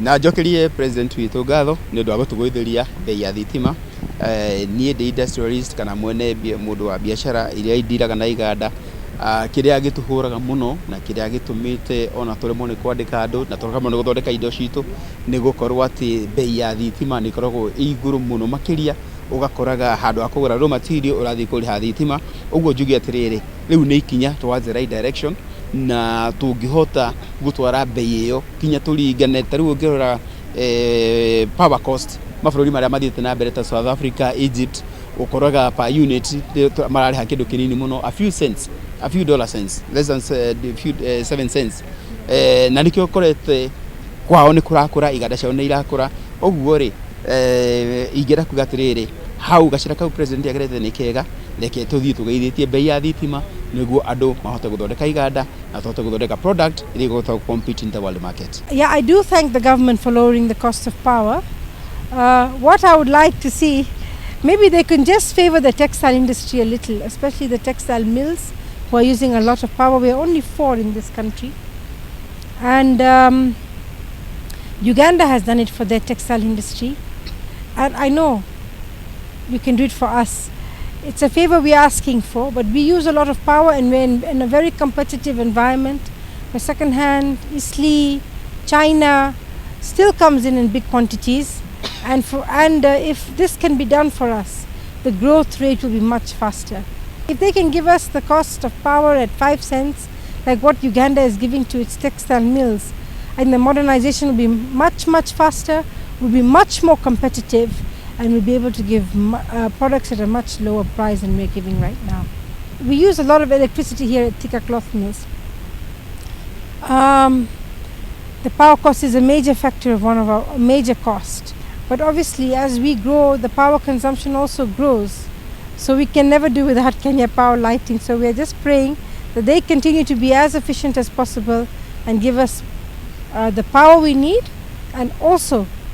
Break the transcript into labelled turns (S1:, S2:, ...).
S1: Na njokerie president witũ ngatho nĩ ũndũ wa gũtũgũithĩria bei ya thitima. Niĩ ndĩ industrialist kana mwene mũndũ wa biacara iria indiraga na iganda. Kĩrĩa gĩtũhũraga mũno na kĩrĩa gĩtũmĩte ona tũremwo nĩ kwandĩka andũ na tũremwo nĩ gũthondeka indo citũ nĩ gũkorwo atĩ bei ya thitima nĩ ĩkoragwo ĩ igũrũ mũno makĩria, ũgakoraga handũ ha kũgũra raw material ũrathiĩ kũrĩha thitima. Ũguo njuge atĩrĩrĩ, rĩu nĩ ikinya towards the right direction, na tũngĩhota gũtwara bei ĩyo kinya tũringane ta rĩu ũngĩrora power cost mabũrũri marĩa mathiĩte na mbere ta South Africa, Egypt, ũkoraga per unit mararĩha kĩndũ kĩnini mũno, a few cents, a few dollar cents, less than few, 7 cents, na nĩkĩo ũkorete kwao nĩ kũrakũra, iganda ciao nĩ irakũra. Ũguo rĩ, ingĩenda kuga atĩrĩrĩ, hau gacĩra kau president agerete nĩ kega. Reke tũthiĩ tũgeithĩtie bei ya thitima nĩguo andũ mahote gũthondeka iganda na tũhote gũthondeka product iria igũhota compete in the world market.
S2: Yeah, I do thank the government for lowering the cost of power. What I would like to see, maybe they can just favor the textile industry a little, especially the textile mills who are using a lot of power. We are only four in this country. And Uganda has done it for their textile industry. And I know you can do it for us. It's a favor we're asking for, but we use a lot of power and we're in a very competitive environment where second-hand, Eastleigh, China still comes in big quantities. And if this can be done for us, the growth rate will be much faster. If they can give us the cost of power at 5 cents, like what Uganda is giving to its textile mills, and the modernization will be much, much faster, will be much more competitive, and we'll be able to give products at a much lower price than we're giving right now. We use a lot of electricity here at Thika Cloth Mills. The power cost is a major factor of one of our major cost. But obviously, as we grow, the power consumption also grows. So we can never do without Kenya Power Lighting. So we are just praying that they continue to be as efficient as possible and give us the power we need and also